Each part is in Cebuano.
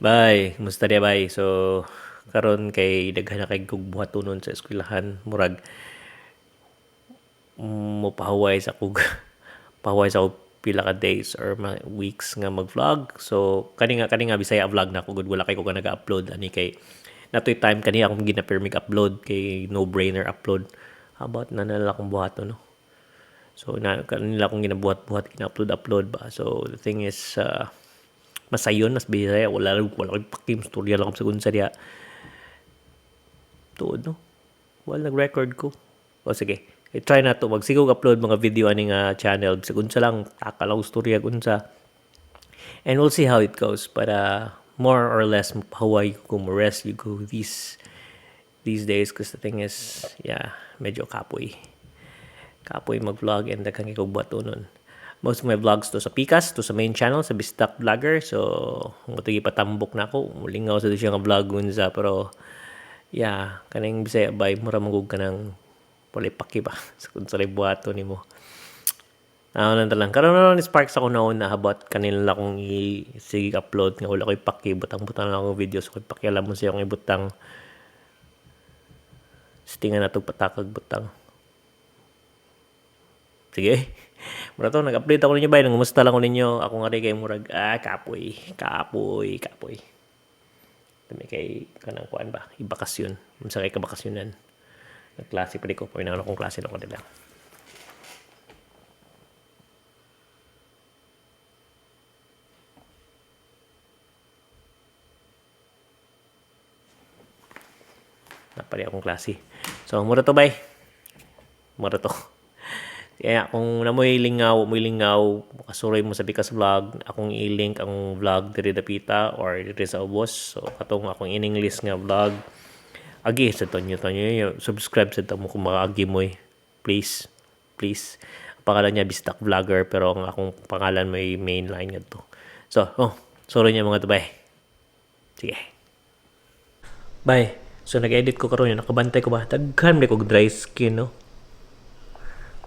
Bye, kumusta diya bay? So karon kay daghan na kay kog buhatonon sa eskwelahan, murag mopahuway sa kog pahuway sa kog pila ka days or mga weeks nga mag-vlog. So kani nga Bisaya vlog na ako gud, wala kay ko ka naga-upload ani kay natoy time kani akong ginapirmig upload kay no brainer upload. How about na nala akong buhaton, no? So na kanila akong ginabuhat-buhat, gina-upload-upload ba. So the thing is masayon mas Bisaya, wala koy pakim storya lang sa unsa diha. Tuod, no? Wala nag-record ko. O sige, i-try na to magsigog upload mga video ani nga channel bisag unsa lang, taka lang storya unsa. And we'll see how it goes, but more or less mapahuway ko, mo rest you go these days because the thing is, yeah, medyo kapoy. Kapoy mag-vlog and daghan kay kog buhatonon. Most of my vlogs to sa Pikas, to sa main channel, sa Bisdak Vlogger. So, mo patambok na ako. Mulingaw sa siya nga vlog unsa, pero yeah, kaning Bisaya bay mura man gud kanang walay paki ba sa kung sa buhaton nimo. Ano lang talang. Karon na ni Sparks ako nauna about kanila akong i-sige upload nga wala ko'y paki, butang-butang lang akong videos ko'y pakialam mo siya akong ibutang. Stingan na to patakag butang. Sige. Mura to, nag-update ako ninyo ba? Nangumusta lang ko ninyo. Ako nga rin kay murag, kapoy. Kapoy, kapoy. Dami kay kanang kuan ba? Ibakasyon. Unsa kay kabakasyonan. Nagklase pa di ko. Pwede na akong klase na ko nila. Napali akong klase. So, mura to, bay. Mura to. Kaya kung namoy lingaw, moy lingaw, makasuroy mo sa Pikas Vlog, akong i-link ang vlog diri dapita or diri sa ubos. So katong akong in English nga vlog. Agi sa tonyo tonyo, subscribe sa mo kung makaagi mo. Please, please. Ang pangalan niya Bisdak Vlogger, pero ang akong pangalan may main line ngadto. So, oh, sorry niya mga tubay. Sige. Bye. So nag-edit ko karon, nakabantay ko ba? Daghan may kog dry skin, no?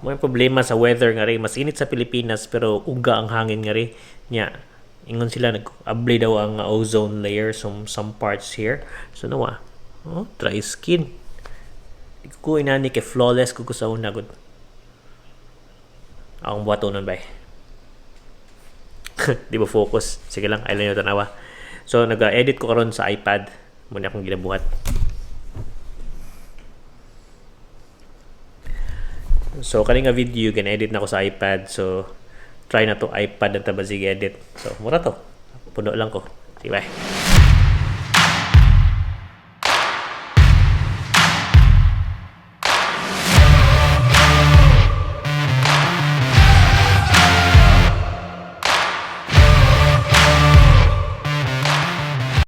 May problema sa weather nga rin. Mas init sa Pilipinas pero uga ang hangin nga rin. Nya, ingon sila nag-abli daw ang ozone layer some parts here. So nawa, oh, dry skin. Di ko inani kay flawless ko sa una gud. Akong buhaton nun bay. Di ba focus? Sige lang, ayaw nyo tanawa. So nag-edit ko karon sa iPad. Muna akong ginabuhat. So kani nga video gina-edit na ko sa iPad. So try na to iPad na tabasig edit. So mura to. Puno lang ko. Sige, bye.